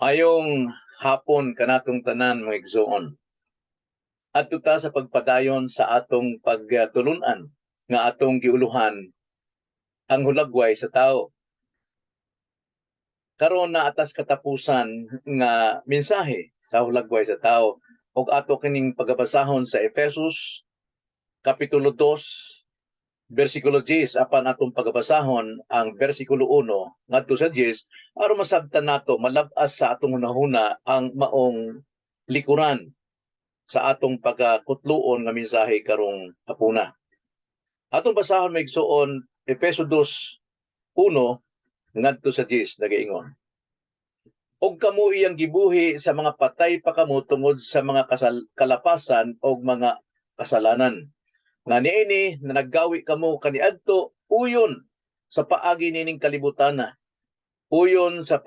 Maayong hapon kanatong tanan, mga igsoon. Adto ta sa pagpadayon sa atong pagtulunan nga atong giuluhan ang hulagway sa tao. Karon naa ta's katapusan nga mensahe sa hulagway sa tao ug ato kining pagabasahon sa Efesos kapitulo 2 bersikulo 10, apan atong pagabasahon ang bersikulo 1 ngadto sa 10 aron masabtan nato, malab-as sa atong hunahuna ang maong likuran sa atong pagakutluon nga mensahe karong hapuna. Atong basahon, mga igsoon, Efeso 2:1 ngadto sa 10, nagaingon: "Og kamo iyang gibuhi sa mga patay pa kamo tungod sa mga kalapasan og mga kasalanan. Nga niini na naggawi kamo kaniadto uyon sa paagi nining kalibutana, uyon sa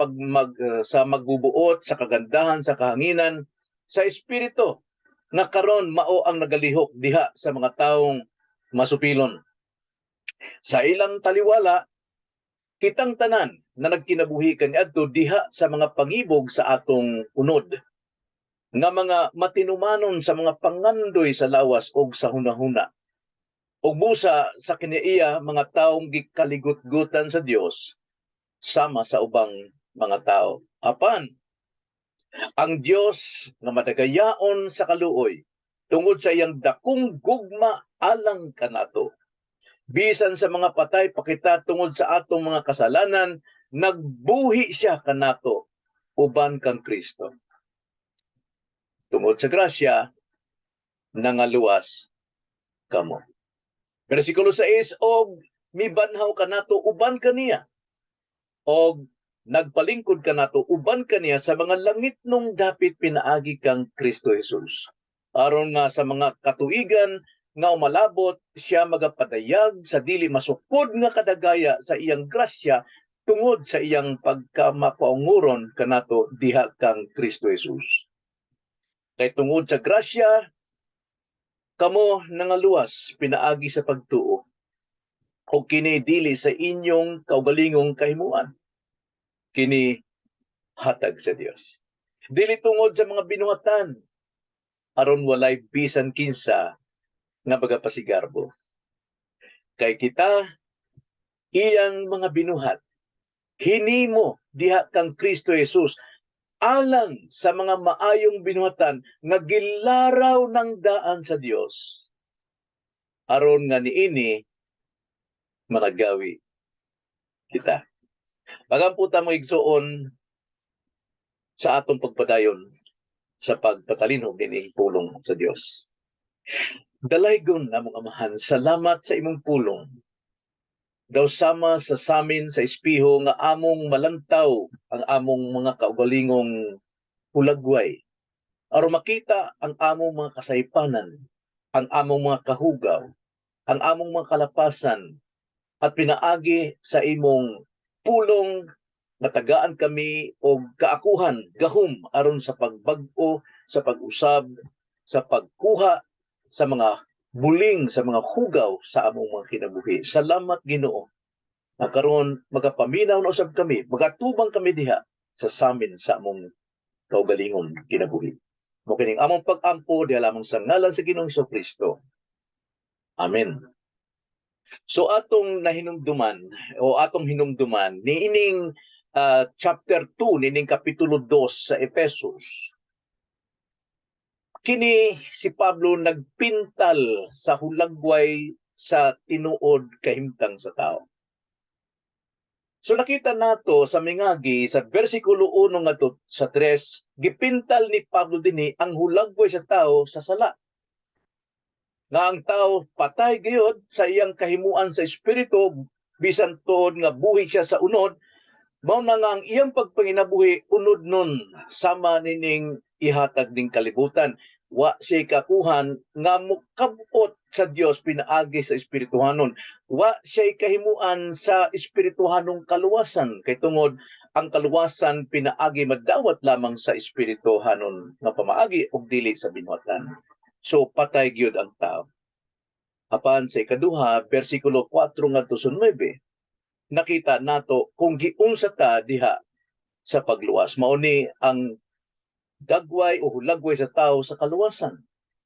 magbubuot sa kagandahan sa kahanginan sa espiritu nga karon mao ang nagalihok diha sa mga taong masupilon. Sa ilang taliwala, kitang tanan na nagkinabuhi kaniadto diha sa mga pangibog sa atong unod nga mga matinumanon sa mga pangandoy sa lawas og sa hunahuna ug busa sa kinaiya mga taong gikaligutgutan sa Dios sama sa ubang mga tao. Apan ang Dios nga madagayaon sa kaluoy, tungod sa iyang dakong gugma alang kanato, bisan sa mga patay pa kita tungod sa atong mga kasalanan, nagbuhi siya kanato uban kang Kristo. Tungod sa grasya nangaluwas kamo." Bersikulo 6, "Og mibanhaw kanato uban kaniya og nagpalingkod kanato uban kaniya sa mga langitnong dapit pinaagi kang Kristo Jesus. Aron nga sa mga katuigan nga umalabot, siya magapadayag sa dili masukod nga kadagaya sa iyang grasya tungod sa iyang pagkamapaunguron kanato diha kang Kristo Jesus. Kay tungod sa grasya kamo nangaluwas pinaagi sa pagtuo. O kini dili sa inyong kaugalingong kahimuan. Kini hatag sa Dios. Dili tungod sa mga binuhatan, aron walay bisan kinsa nga magapasigarbo. Kay kita iyang mga binuhat, hinimo diha kang Kristo Jesus alang sa mga maayong binuhatan nga gilaraw ng daan sa Dios aron nga niini managawi kita." Pagampo ta, mga igsoon, sa atong pagpadayon sa pagpatalinhog nining pulong sa Dios. Dalaygon namong Amahan, salamat sa imong pulong. Daw sama sa samin sa espiho nga among malantaw ang among mga kaugalingong hulagway, aron makita ang among mga kasaypanan, ang among mga kahugaw, ang among mga kalapasan, at pinaagi sa imong pulong natagaan kami og kaakuhan, gahom aron sa pagbag-o, sa pag-usab, sa pagkuha sa mga buling, sa mga hugaw sa among mga kinabuhi. Salamat, Ginoo. Nga karon magapaminaw na usab kami, magatubang kami diha sa samin sa among kaugalingon kinabuhi. Mao kining among pag-ampo diha lamang sa ngalan sa Ginoong Kristo. Amen. So atong nahinumduman o atong hinumduman niining chapter 2, niining kapitulo 2 sa Efesos, kini si Pablo nagpintal sa hulagway sa tinuod kahimtang sa tao. So nakita nato sa mingagi sa bersikulo 1 ngadto sa 3, gipintal ni Pablo dinhi ang hulagway sa tao sa sala. Nga ang tao patay gayud sa iyang kahimuan sa espiritu, bisan tuod nga buhi siya sa unod, mao na nga ang iyang pagpanginabuhi unod nun sama nining ihatag ning kalibutan. Wa siya kakuhan nga mukabot sa Dios pinaagi sa espirituhanon. Wa siya kahimuan sa espirituhanong kaluwasan kay tungod ang kaluwasan pinaagi madawat lamang sa espirituhanon nga pamaagi ug dili sa binuhatan. So patay gyud ang tao. Apan sa ikaduha, bersikulo 4 ngadto sa 9, nakita nato kung giunsa ta diha sa pagluwas. Mao ni ang dagway o hulagway sa tao sa kaluwasan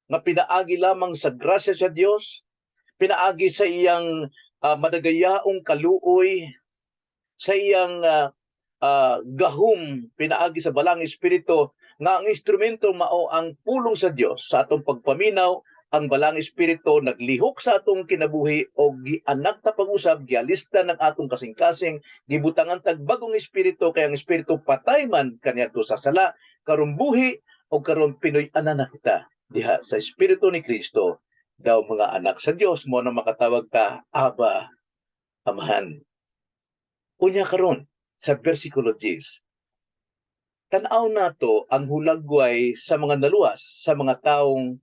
nga pinaagi lamang sa grasya sa Dios, pinaagi sa iyang madagayaong kaluoy, sa iyang gahom, pinaagi sa Balaang Espiritu nga ang instrumento mao ang pulong sa Dios. Sa atong pagpaminaw, ang Balaang Espiritu naglihok sa atong kinabuhi o gianak ta pag-usab, gialista ng atong kasing-kasing, gibutangan tag bagong espiritu, kay ang espiritu patay man kaniadto sa sala, karon buhi, o karon pinuy-anan na kita diha sa Espiritu ni Kristo, daw mga anak sa Dios mo na makatawag ta, "Aba, Amahan." Unya karon sa versikulo 10, tan-aw nato ang hulagway sa mga naluwas, sa mga taong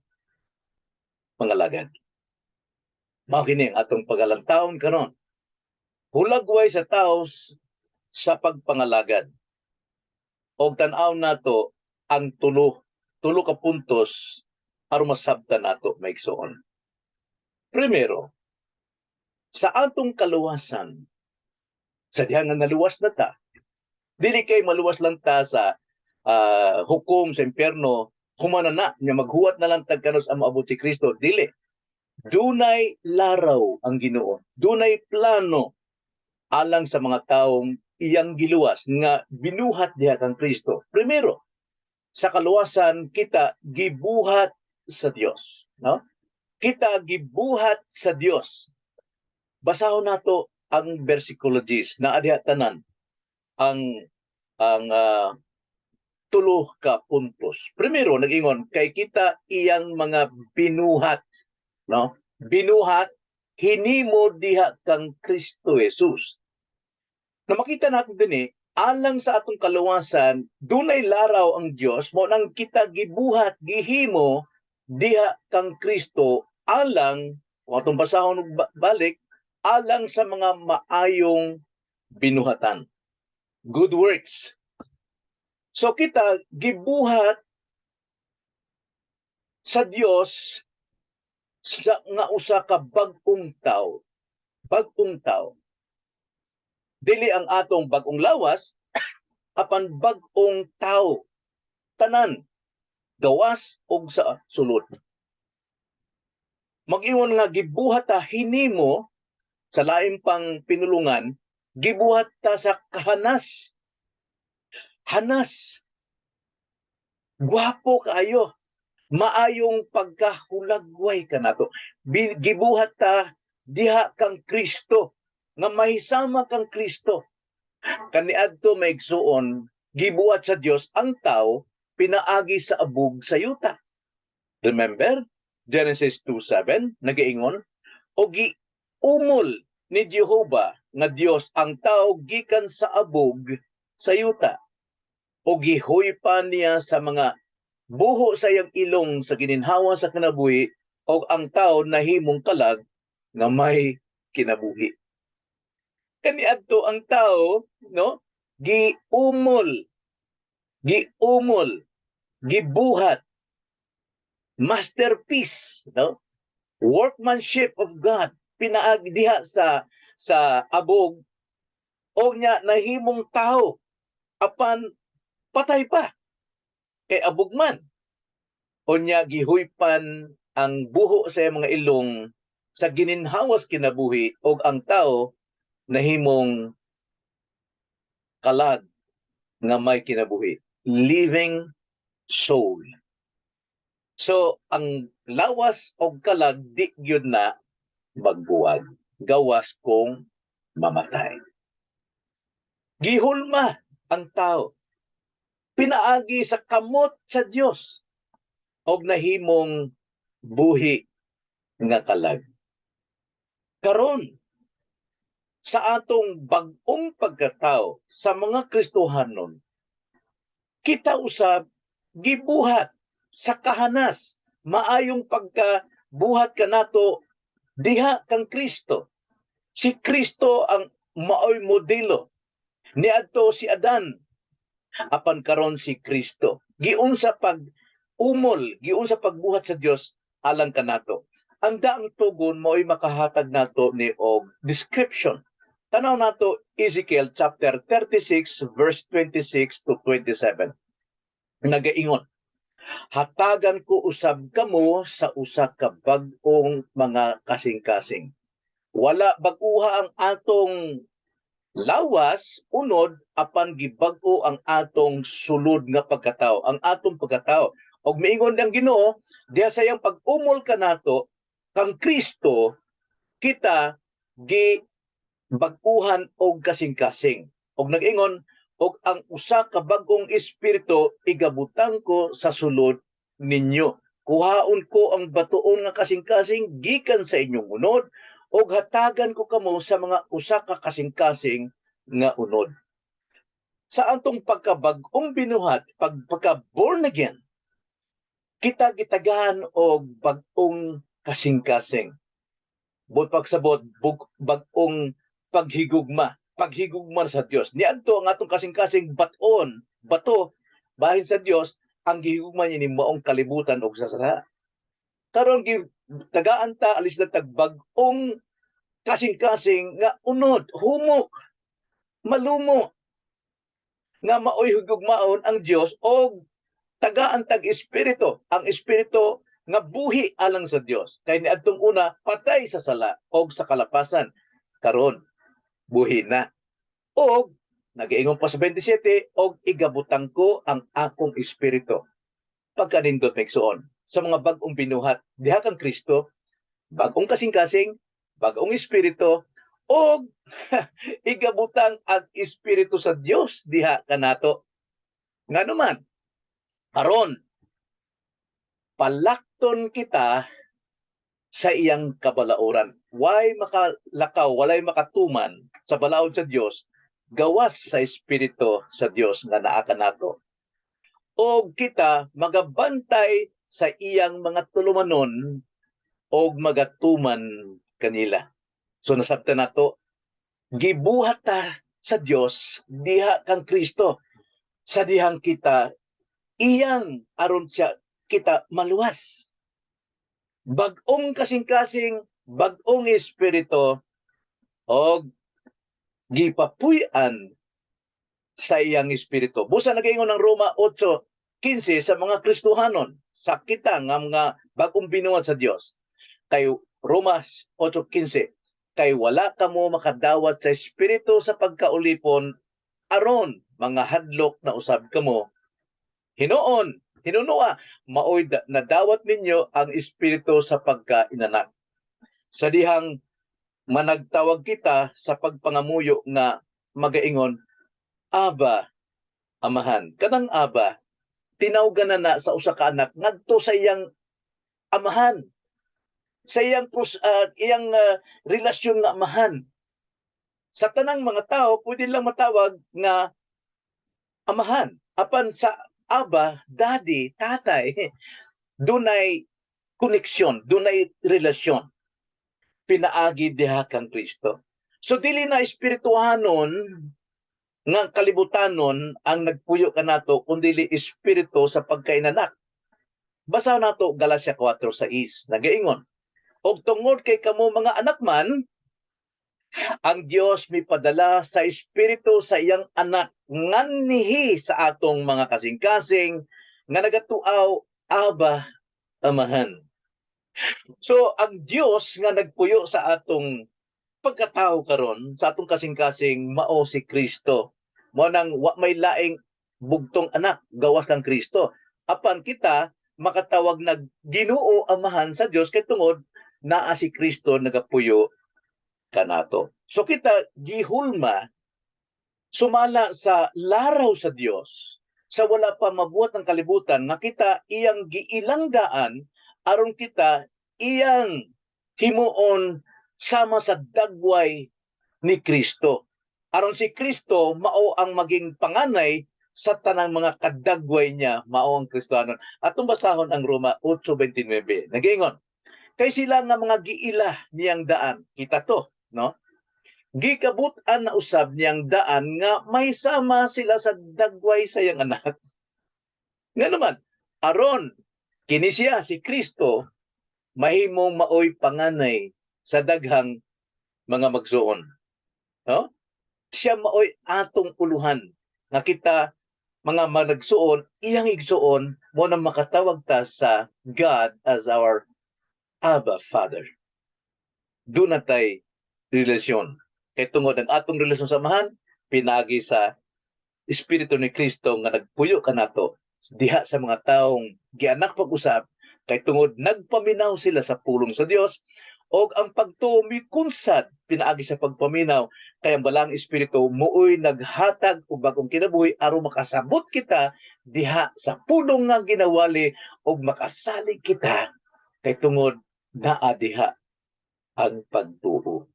mangalagad. Mao kini ang atong pagalantawon karon. Hulagway sa tao sa pagpangalagad. Og tan-aw nato ang tulo ka puntos aron masabtan nato, mga igsoon. Primero, sa atong kaluwasan, sa diha nga naluwas na ta, dili kay maluwas lang ta sa hukom sa impyerno, humana na, nya maghuwat na lang tag kanus-a moabot si Kristo, dili. Dunay laraw ang Ginoo, dunay plano alang sa mga taong iyang giluwas nga binuhat diha kang Kristo. Primero, sa kaluwasan kita gibuhat sa Dios, no? Kita gibuhat sa Dios. Basahon nato ang versikulo 10 na diha tanan ang tulo ka puntos. Primero, nag-ingon kay kita iyang mga binuhat, no? Binuhat, hinimo diha kang Kristo Jesus. Na makita natin dinhi, alang sa atong kaluwasan, dunay laraw ang Dios mo nang kita gibuhat, gihimo diha kang Kristo alang, kung atong basahon og balik, alang sa mga maayong binuhatan. Good works. So kita gibuhat sa Dios sa nga usa ka bag-ong tao. Bag-ong tao. Dili ang atong bag-ong lawas, apan bag-ong tao. Tanan gawas og sa sulod. Mag-ingon nga gibuhat ta, hinimo, sa lain pang pinulungan, gibuhat ta sa kahanas. Hanas. Gwapo kaayo. Maayong pagkahulagway kanato. Gibuhat ta diha kang Kristo nga mahisama kang Kristo. Kaniadto, mga igsuon, gibuhat sa Dios ang tao pinaagi sa abog sa yuta. Remember Genesis 2:7, nagaingon o giumol ni Jehova nga Dios ang tao gikan sa abog sa yuta o gihuypa niya sa mga buho sa iyang ilong sa gininhawa sa kinabuhi, o ang tao nahimong kalag nga may kinabuhi. Kaniadto ang tao, no, giumol, giumol, gibuhat, masterpiece, no, workmanship of God, pinaagi diha sa abog, o nya nahimong tao, apan patay pa kay abog man. Unya gihuypan ang buho sa iyang mga ilong sa gininhawas kinabuhi, og ang tao nahimong kalag nga may kinabuhi, living soul. So ang lawas og kalag di gyud na magbuwag gawas kung mamatay. Gihulma ang tao pinaagi sa kamot sa Dios og nahimong buhi nga kalag. Karon, sa atong bag-ong pagkatao sa mga Kristohanon, kita usab gibuhat sa kahanas, maayong pagkabuhat kanato diha kang Kristo. Si Kristo ang maoy modelo. Niadto si Adan, apan karon si Kristo. Giunsa pag umol, giunsa pagbuhat sa Dios alang kanato. Ang daang tugon mao'y makahatag nato ni og description. Tanaw nato Ezekiel chapter 36 verse 26 to 27. Nagaingon, "Hatagan ko usab kamo sa usa ka bag-ong mga kasing-kasing." Wala bag-uha ang atong lawas unod, apan gibag-o ang atong sulod nga pagkatao, ang atong pagkatao. Og miingon ang Ginoo diha sa iyang pag-umol kanato kang Kristo, kita gi bag-uhan og kasing-kasing. Og nag-ingon, "Og ang usa ka bag-ong espiritu igabutang ko sa sulod ninyo. Kuhaon ko ang batuon nga kasing-kasing gikan sa inyong unod ug hatagan ko kamo sa mga usa ka kasing-kasing nga unod." Sa atong pagkabag-ong binuhat, pag pagka born again, kita gitagaan og bag-ong kasing-kasing. Buot pagsabot, bag-ong paghigugma, paghigugma sa Dios. Niadto ang atong kasing-kasing baton, bato bahin sa Dios, ang gihigugma niya ni maong kalibutan og sa sala. Karon tagaan ta alis na tag bag-ong kasing-kasing nga unod, humok, malumo, nga maoy higugmaon ang Dios og tagaan tag espiritu, ang espiritu nga buhi alang sa Dios. Kay niadtong una patay sa sala og sa kalapasan. Karon buhi na. Og nagaingon pa sa 27, "Og igabutang ko ang akong espiritu." Pagkanindot, mga igsoon, sa mga bag-ong binuhat diha kang Kristo, bag-ong kasing-kasing, bag-ong espiritu, og igabutang ang espiritu sa Dios diha kanato. Ngano man? Aron palakton kita sa iyang kabalaoran. Way makalakaw, walay makatuman sa balaod sa Dios gawas sa espiritu sa Dios nga naa kanato. Og kita magabantay sa iyang mga tulumanon og magatuman kanila. So nasabtan nato, gibuhat ta sa Dios diha kang Kristo sa dihang kita iyang aron siya kita maluwas. Bag-ong kasing-kasing, bag-ong espiritu, og gipapuy-an sa iyang espiritu. Busa nagaingon ng Roma 8:15 sa mga Kristohanon, sa kita nga mga bag-ong binuhat sa Dios. Kay Roma 8:15, "Kay wala kamo makadawat sa espiritu sa pagkaulipon aron mga hadlok na usab kamo. Hinuon, hinunua, maoy nadawat ninyo ang espiritu sa pagkainanak. Sa dihang managtawag kita sa pagpangamuyo nga magaingon, 'Aba, Amahan.'" Kanang Aba, tinawgan na na sa usa ka anak ngadto sa iyang amahan. Sa iyang relasyon nga amahan. Sa tanang mga tao, pwede lang matawag nga amahan. Apan sa Aba, daddy, tatay, dunay koneksyon, dunay relasyon. Pinaagi diha kang Kristo. So dili na espirituhanon nga kalibutanon ang nagpuyo kanato, kundi espiritu sa pagkainanak. Basa nato Galacia 4:6. Nagaingon, "Og tungod kay kamo mga anak man, ang Dios mipadala sa espiritu sa iyang anak nganhi sa atong mga kasing-kasing nga nagatuaw, 'Aba, Amahan.'" So ang Dios nga nagpuyo sa atong pagkatao karon, sa atong kasing-kasing, mao si Kristo. Mo nang wa may laing bugtong anak gawas kang Kristo. Apan kita makatawag nag Ginoo Amahan sa Dios kay tungod naa si Kristo nagapuyo kanato. So kita gihulma sumala sa laraw sa Dios sa wala pa mabuhat ang kalibutan, nga kita iyang giilanggaan aron kita iyang himuon sama sa dagway ni Kristo. Aron si Kristo mao ang maging panganay sa tanang mga kadagway niya, mao ang Kristohanon. Atong basahon ang Roma 8:29. Nagaingon, "Kay sila nga mga giila niyang daan," kita to, no? "Gikabut-an na usab niyang daan nga may sama sila sa dagway sa iyang anak. Nga naman, aron kini siya si Kristo mahimong maoy panganay sa daghang mga magsuon." No? Siya maoy atong uluhan nga kita mga managsuon, iyang igsuon mo na makatawag ta sa God as our Abba Father. Duna tay relasyon. Kay tungod ang atong relasyon sa Amahan, pinaagi sa Espiritu ni Kristo nga nagpuyo kanato diha sa mga taong gianak pag-usab, kay tungod nagpaminaw sila sa pulong sa Dios og ang pagtuo mikunsad pinaagi sa pagpaminaw, kay ang Balaang Espiritu mooy naghatag og bagong kinabuhi aron makasabot kita diha sa pulong nga ginawali og makasalig kita, kay tungod naa diha ang pagtuo.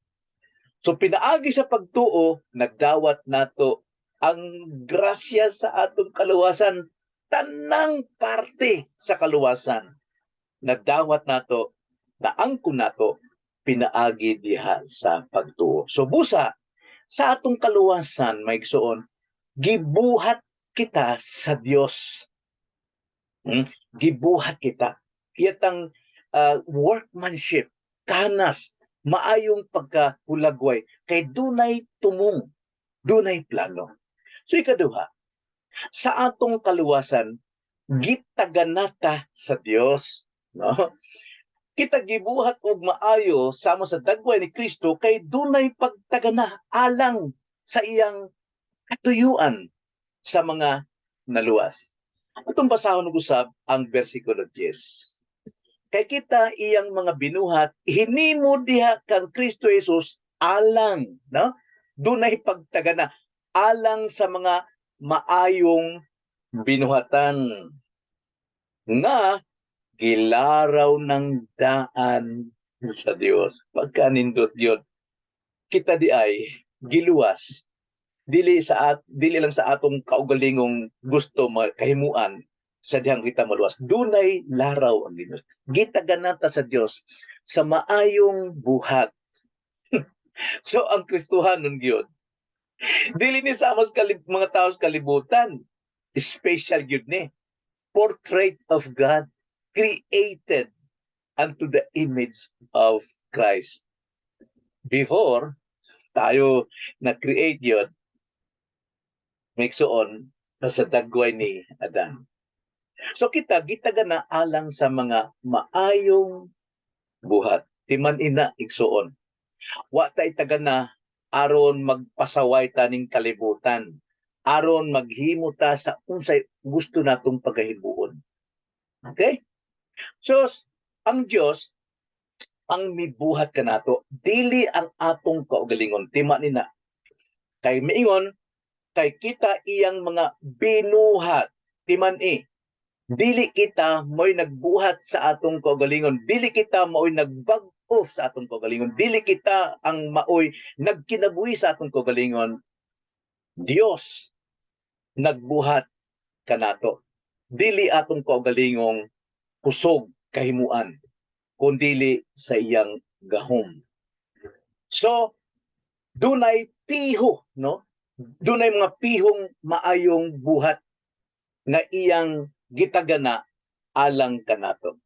So pinaagi sa pagtuo, nagdawat nato ang grasya sa atong kaluwasan, tanang parte sa kaluwasan. Nagdawat nato, naangkon nato pinaagi diha sa pagtuo. So busa sa atong kaluwasan, mga igsoon, gibuhat kita sa Dios. Gibuhat kita. Iyatang workmanship, kanas, maayong pagkahulagway kay dunay tumong, dunay plano. So ikaduha, sa atong kaluwasan, gitaganata sa Dios, no? Kita gibuhat og maayo sama sa dagway ni Kristo kay dunay pagtagana alang sa iyang katuyuan sa mga naluwas. Atong basahon og usab ang bersikulo 10. Kay kita iyang mga binuhat, hinimo diha kang Kristo Jesus alang, no? Dunay pagtagana alang sa mga maayong binuhatan nga gilaraw ng daan sa Dios. Pagkanindot yun, kita diay giluwas dili lang sa atong kaugalingong gusto kahimuan sa dihang kita maluwas. Dunay laraw ang Dios. Gitaganata sa Dios sa maayong buhat. So ang Kristohanon gyud, dili ni sa amos mga tao sa kalibutan. Special gyud ni. Portrait of God, created unto the image of Christ. Before tayo na-create yun, mga igsoon, nasa dagway ni Adan. So kita, gitagana alang sa mga maayong buhat. Timan ina, igsuon. Wa ta itagana aron magpasaway ta ning kalibutan. Aron maghimo ta sa unsay gusto natong pagahimuon. Okay? So ang Dios ang mibuhat kanato, dili ang atong kaugalingon. Tima ni na. Kay miingon, kay kita iyang mga binuhat. Timan i. Dili kita mo'y nagbuhat sa atong kaugalingon. Dili kita mo'y nagbag-o sa atong kaugalingon. Dili kita ang maoy nagkinabuhi sa atong kaugalingon. Dios nagbuhat kanato. Dili atong kaugalingong kusog kahimuan, kundili sa iyang gahom. So, dunay piho, no? Dunay mga pihong maayong buhat nga iyang gitagana alang kanato.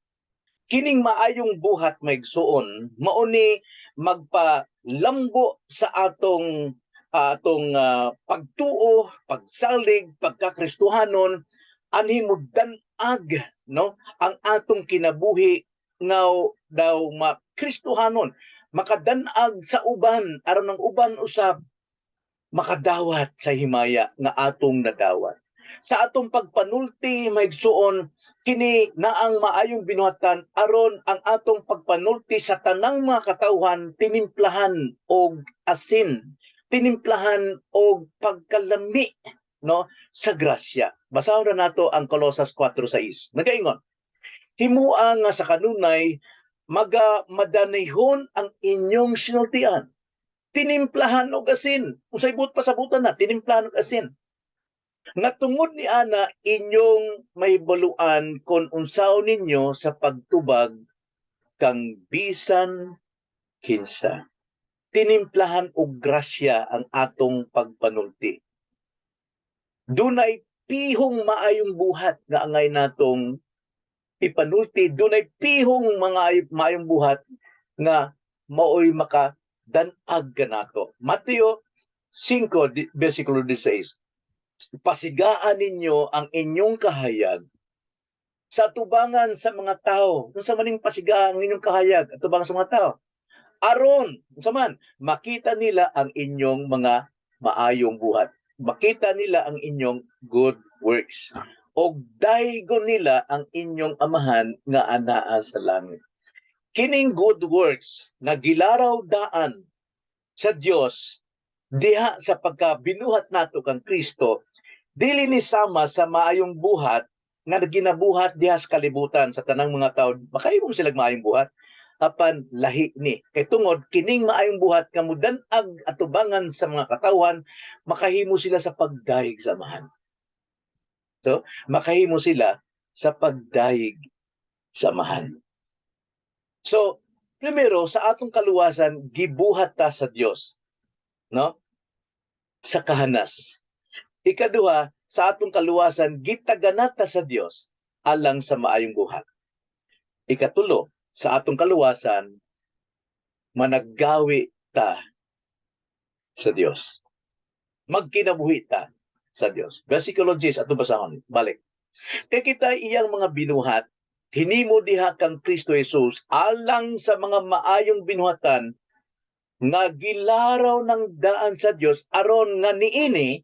Kining maayong buhat, mga igsuon, mao ni magpalambo sa atong atong pagtuo, pagsalig, pagkakristuhanon, anhi mo dan-ag, no, ang atong kinabuhi nga daw makristuhanon, makadanag sa uban aron ang uban usab makadawat sa himaya nga atong nadawat. Sa atong pagpanulti, mga igsuon, kini na ang maayong binuhatan aron ang atong pagpanulti sa tanang mga katawhan tinimplahan og asin, tinimplahan og pagkalami, no, sa grasya. Basahon na nato ang Colosas 4:6. Nagaingon, "Himua nga sa kanunay maga madanihon ang inyong sinultian, tinimplahan og asin." Unsay buot pasabutan na tinimplahan og asin? "Nga tungod ni ana inyong mahibaluan kon unsaon ninyo sa pagtubag kang bisan kinsa." Tinimplahan og grasya ang atong pagpanulti. Dunay pihong maayong buhat nga angay natong ipanulti, dunay pihong mga maayong buhat nga maoy makadanag kanato. Mateo 5 versikulo 16. Pasigaan ninyo ang inyong kahayag sa tubangan sa mga tao. Unsa man ning pasigaan ang inyong kahayag atubangan sa mga tao? Aron, unsa man, makita nila ang inyong mga maayong buhat. Makita nila ang inyong good works. Og daygon nila ang inyong Amahan nga anaa sa langit. Kining good works nga gilaraw daan sa Dios diha sa pagka binuhat nato kang Kristo, dili ni sama sa maayong buhat nga ginabuhat diha sa kalibutan. Sa tanang mga tao, makahimo sila maayong buhat, apan lahi ni kay tungod kining maayong buhat nga mudan-ag atubangan sa mga katawhan, makahimo sila sa pagdayeg sa Amahan. So makahimo sila sa pagdayeg sa Amahan. So primero, sa atong kaluwasan, gibuhat ta sa Dios, no, sa kahanas. Ikaduha, sa atong kaluwasan, gitaganata sa Dios alang sa maayong buhat. Ikatulo, sa atong kaluwasan, managgawi ta sa Dios. Magkinabuhi ta sa Dios. Versikulo 10, atong basahon. Balik. Kay kita iyang mga binuhat, hinimo diha kang Kristo Jesus alang sa mga maayong binuhatan nga gilaraw ng daan sa Dios, aron nga niini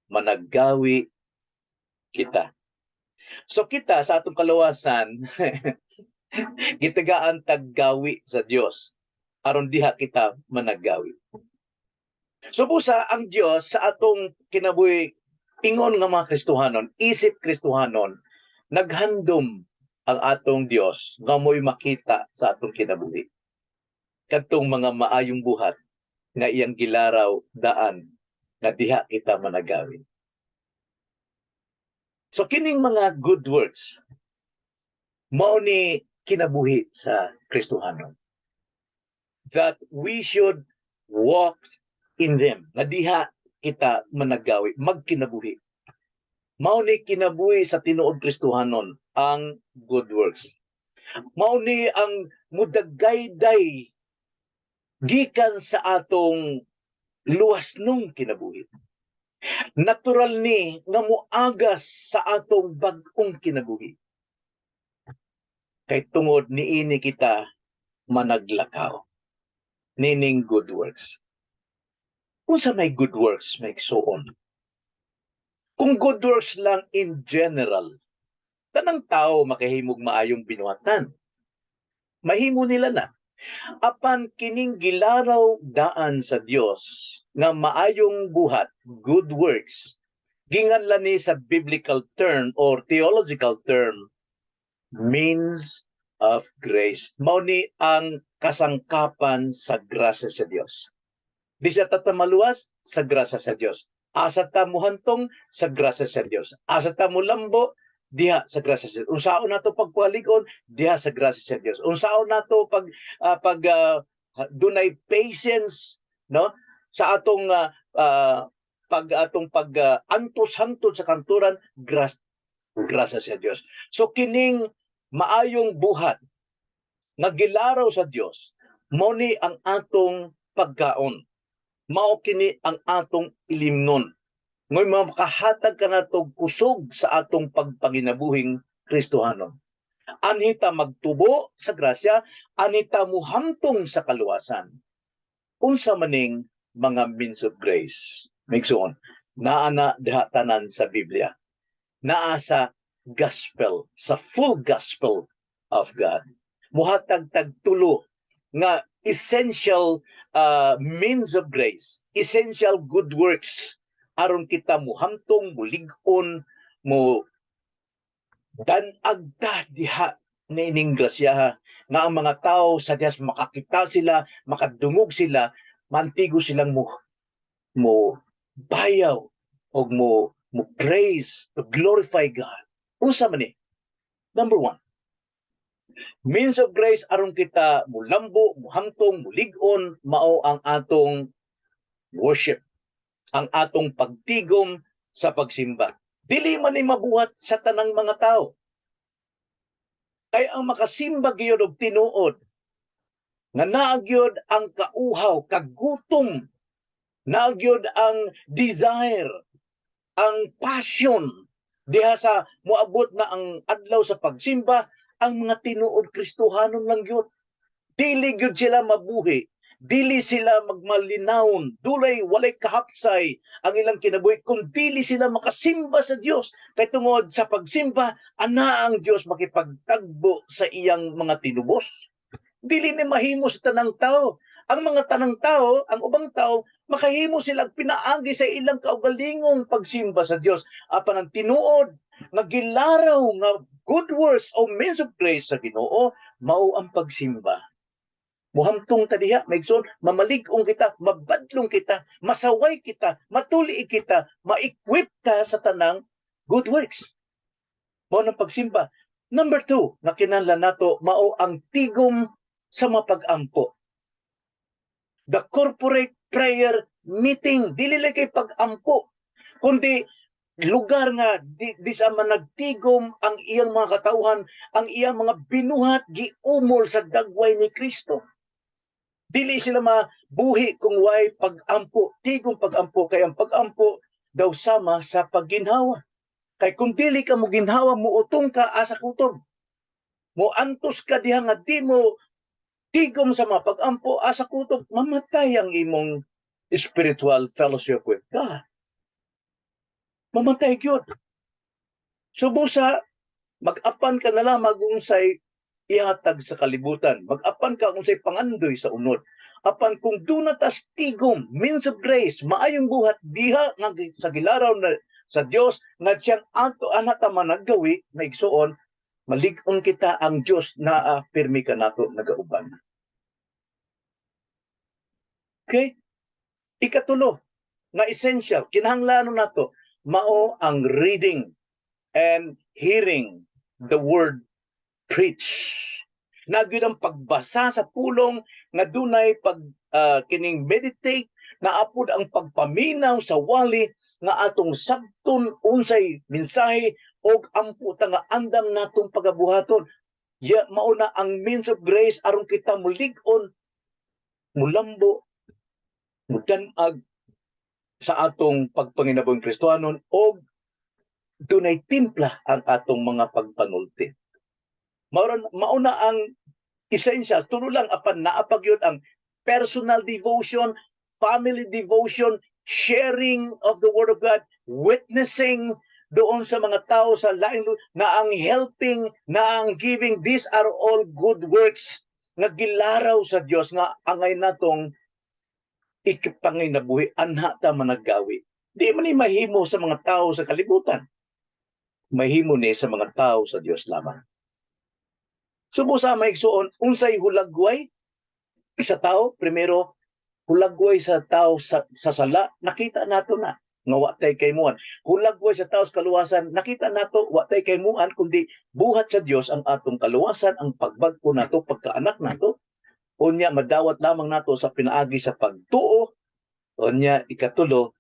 managgawi kita. So kita, sa atong kaluwasan, gitagaan taggawi sa Dios aron diha kita managgawi. So busa ang Dios sa atong kinabuhi ingon nga mga Kristohanon, isip Kristohanon, naghandom ang atong Dios nga mo'y makita sa atong kinabuhi. Kadtong mga maayong buhat nga iyang gilaraw daan nga diha kita managawi. So kining mga good works mao ni kinabuhi sa Kristohanon. That we should walk in them. Nga diha kita managawi, magkinabuhi. Mao ni kinabuhi sa tinuod Kristohanon ang good works. Mao ni ang mudagayday gikan sa atong luwas nung kinabuhi. Natural ni nga muagas sa atong bag-ong kinabuhi. Kay tungod niini kita managlakaw nining good works. Unsa may good works, mga igsoon? Kung good works lang in general, tanang tao makahimog maayong binuhatan. Mahimo nila na. Apan kining gilaraw daan sa Dios nga maayong buhat, good works, ginganlan ni sa biblical term or theological term, means of grace. Mao ni ang kasangkapan sa grasya sa Dios. Bisan ta maluwas, sa grasya sa Dios. Asa ta muhantong, sa grasya sa Dios. Asa ta mulambo, diha sa grasya sa Dios. Unsaon nato pagpalig-on, diha sa grasya sa Dios. Unsaon nato pag dunay patience, no, sa atong pag antos hantod sa kanturan, grasya sa Dios. So kining maayong buhat nga gilaraw sa Dios, mao ni ang atong pagkaon. Mao kini ang atong ilimnon. Ngoy makahatag kanato kusog sa atong pagpanginabuhing Kristohanon. Anhi ta magtubo sa grasya, anhi ta muhamtong sa kaluwasan. Unsa maning mga means of grace, mga igsoon? Naa na diha tanan sa Biblia. Naa sa gospel, sa full gospel of God. Muhatag tag tulo nga essential means of grace, essential good works aron kita muhamtong, mulig-on, mo dan-ag ta diha niining grasyaha nga ang mga tao sa Dios makakita sila, makadungog sila, mantigo silang mo bayaw og mo praise to glorify God. Unsa man ni? Number one, means of grace aron kita mulambo, muhamtong, mulig-on, mao ang atong worship, ang atong pagtigom sa pagsimba. Dili man ni mabuhat sa tanang mga tao. Kay ang makasimba gyud og tinuod nga naa gyud ang kauhaw, kagutom Naa gyud ang desire, ang passion diha sa moabot na ang adlaw sa pagsimba, ang mga tinuod Kristohanon lang gyud. Dili gyud sila mabuhi, dili sila magmalinawon, dulay walay kahapsay ang ilang kinabuhi kung dili sila makasimba sa Dios. Kay tungod sa pagsimba, ana ang Dios makipagtagbo sa iyang mga tinubos. Dili ni mahimo sa tanang tao. Ang mga tanang tao, ang ubang tao, makahimo sila pinaagi sa ilang kaugalingong pagsimba sa Dios. Apan ang tinuod nga gilaraw nga good works o means of grace sa Ginoo mao ang pagsimba. Muhamtong ta diha, mga igsoon, mamalig-ong kita, mabadlong kita, masaway kita, matuli kita, ma-equip ta sa tanang good works. Mao nang pagsimba. Number two, na kinahanglan nato mao ang tigom sa mapag-ampo. The corporate prayer meeting, dili lang kay pag-ampo, kundi lugar nga di sa man nagtigom ang iyang mga katawhan, ang iyang mga binuhat giumol sa dagway ni Kristo. Dili sila mabuhi kung way pag-ampo, tigom pag-ampo, kay ang pag-ampo daw sama sa pagginhawa. Kay kung dili ka mo ginhawa, muutong ka asa kutob. Mo antos ka diha nga di mo tigom sa mga pag-ampo, asa kutob, mamatay ang imong spiritual fellowship with God. Mamatay gyud. So busa, mag-apan ka na lamang unsay ihatag sa kalibutan. Mag-apan ka unsay pangandoy sa unod. Apan kung duna tas tigom, means of grace, maayong buhat diha nga sa gilaraw na sa Dios nga siyang ato ana ta managgawi, maigsuon, malig-on kita ang Dios naa pirmi ka nato nagauban. Okay? Ikatulo nga essential kinahanglan nato mao ang reading and hearing the word preach. Naa gyud ang pagbasa sa pulong nga dunay pag kining meditate na apod ang pagpaminaw sa wali nga atong sabton unsay mensahe og ampo ta nga andam natong pagabuhaton. Ya, mao na ang means of grace aron kita mulig-on, mulambo, mudan-ag sa atong pagpanginabuhing Kristohanon og dunay timpla ang atong mga pagpanulti. Mauna ang essential, tulo lang, apan naa pa gyud ang personal devotion, family devotion, sharing of the word of God, witnessing doon sa mga tao sa laing na ang helping, na ang giving, these are all good works nga gilaraw sa Dios nga angay natong ikapanginabuhi, anha ta managgawi. Di man ni mahimo sa mga tao sa kalibutan. Mahimo ni sa mga tao sa Dios lamang. Subo sa maigsuon, unsay hulagway sa tao? Primero, hulagway sa tao sa sala, nakita nato na nga wa tay kaimuan. Hulagway sa tao sa kaluwasan, nakita nato wa tay kaimuan kundi buhat sa Dios ang atong kaluwasan, ang pagbag-o nato pagkaanak nato. Unya madawat lamang nato sa pinaagi sa pagtuo. Unya ikatulo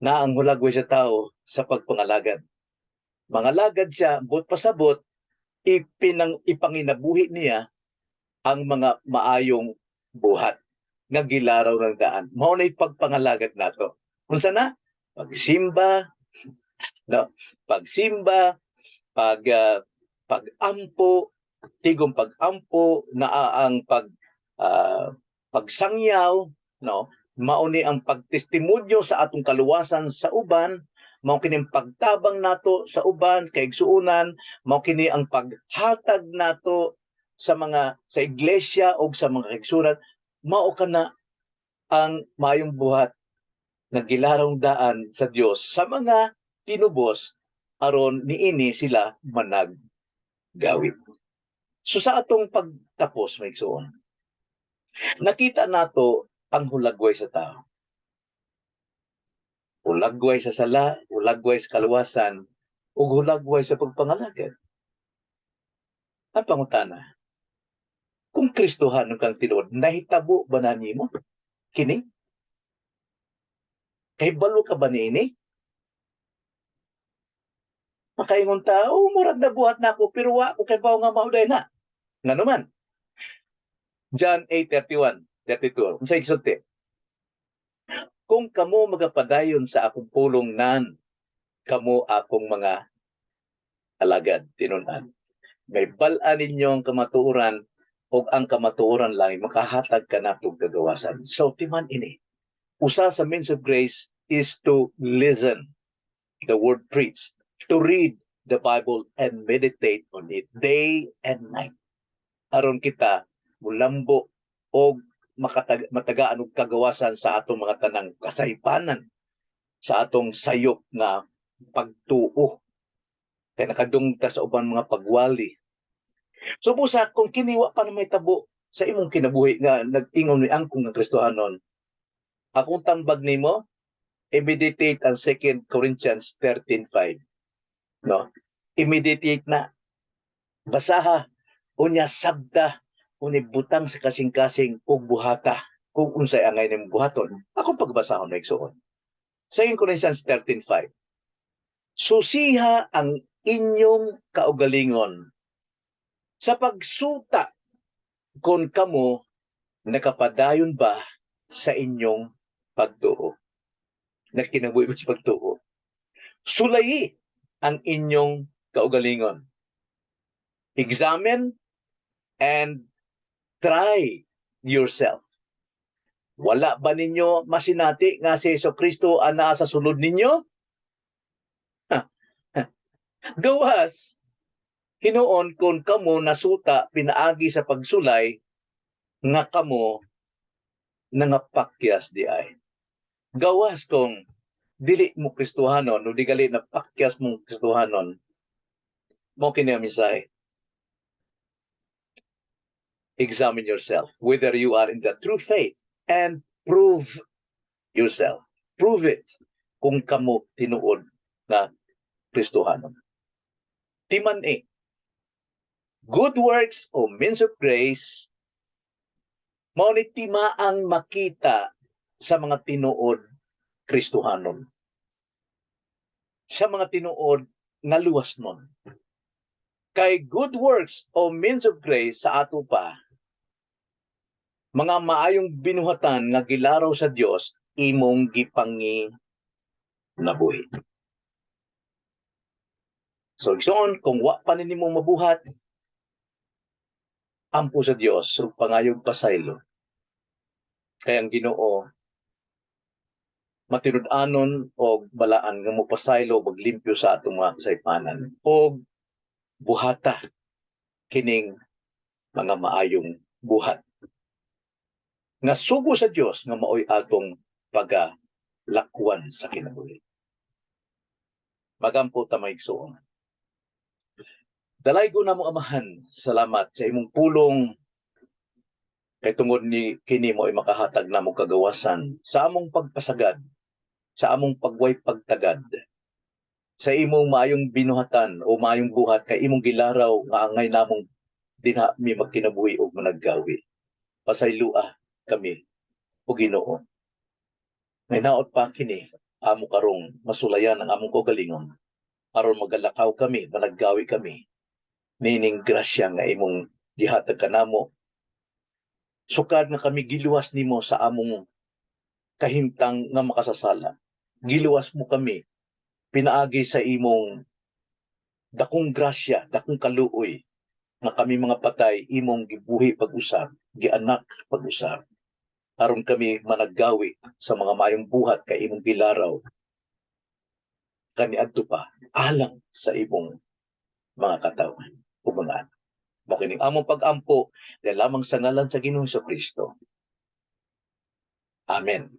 na ang hulagway sa tao sa pagpangalagad. Mangalagad siya, buot pasabot, ipanginabuhi niya ang mga maayong buhat nga gilaraw ng daan. Mao na pagpangalagad nato. Unsa na? Pagsimba, no? Pagsimba, pag-ampo, tigom pag-ampo, naa ang pag pagsangyaw, no? Mao ni ang pagtestimonyo sa atong kaluwasan sa uban, mao kini ang pagtabang nato sa uban kaigsuonan, mao kini ang paghatag nato sa mga sa iglesia o sa mga kaigsuonan, mao kana ang maayong buhat nga gilarong daan sa Dios sa mga tinubos aron niini sila managgawi. So sa atong pagtapos, mga igsoon, nakita nato ang hulagway sa tao. Hulagway sa sala, hulagway sa kaluwasan, ug hulagway sa pagpangalagad. Ang pangutana, kung Kristohanon kang tinuod, nahitabo ba na nimo kini? Kahibalo ka ba niini? Makaingon ta, "Oh, murag nabuhat na ako, pero wa ko kahibaw nga mao na." Ngano man? John 8:31, 32. Unsay gisulti? Kung kamo magapadayon sa akong pulong nan, kamo akong mga alagad, tinunan. Mahibal-an ninyo ang kamatuoran ug ang kamatuoran lang makahatag kanatong kagawasan. So timan ini. Usa sa means of grace is to listen the word preached, to read the Bible and meditate on it day and night. Aron kita mulambo og matagaan og kagawasan sa atong mga tanang kasaypanan, sa atong sayop nga pagtuo. Kay nakadung ta sa uban mga pagwali. So busa kung kini wa pa na mahitabo sa imong kinabuhi nga nag-ingon ni angkong nga Kristohanon, akong tambag nimo, i-meditate ang 2 Corinthians 13:5. No? I-meditate na. Basaha, unya sabta, unya butang sa kasing-kasing ug buhata kung unsay angay nimong buhaton. Akong pagbasahon na, igsuon. 2 Corinthians 13:5. Susiha ang inyong kaugalingon sa pagsuta kung kamo nakapadayon ba sa inyong pagtuo. Nakinabuhi ba sa pagtuo? Sulayi ang inyong kaugalingon. Examine and try yourself. Wala ba ninyo masinati nga si Hesu Kristo ang naa sa sulod ninyo? Gawas, hinuon kung kamo nasuta pinaagi sa pagsulay nga kamo nangapakyas diay. Gawas kung dili mo Kristohanon o di gali na pakyas mong Kristohanon, mo kini ang mensahe. Examine yourself whether you are in the true faith and prove yourself. Prove it kung kamo tinuod na Kristohanon. Timan eh. Good works o means of grace mao ni timaang makita sa mga tinuod Kristohanon. Sa mga tinuod nga luwas nun. Kay good works o means of grace sa ato pa, mga maayong binuhatan nga gilaraw sa Dios, imong gipangi nabuhi. So igsoon, kung wa pa nimo mabuhat, ampo sa Dios ug pangayog pasaylo. Kay ang Ginoo matinud-anon og balaan nga mopasaylo og maglimpyo sa atong mga kasaypanan og buhata kining mga maayong buhat nga sugo sa Dios nga maoy atong pagalakwan sa kinabuhi. Magampo ta, mga igsoon. Dalaygo namong Amahan, salamat sa imong pulong kay tungod ni kini mo ay makahatag namo kagawasan sa among pagpasagad, sa among pagway pagtagad, sa imong maayong binuhatan o maayong buhat kay imong gilaraw nga angay namong dinha mi magkinabuhi og managgawi. Pasaylua kami o Ginoo. May naot pa kini amo karong masulayan ang among kaugalingon aron magalakaw kami, managgawi kami nining grasya nga imong gihatag kanamo. Sukad nga kami giluwas nimo sa among kahimtang nga makasasala, giluwas mo kami pinaagi sa imong dakong grasya, dakong kaluoy nga kami mga patay imong gibuhi pag-usab, gianak pag-usab aron kami managgawi sa mga maayong buhat kay imong gilaraw kaniadto pa alang sa imong mga katawhan o mga anak. Mao kining among pag-ampo dahil lamang sa ngalan sa Ginoong Kristo. Amen.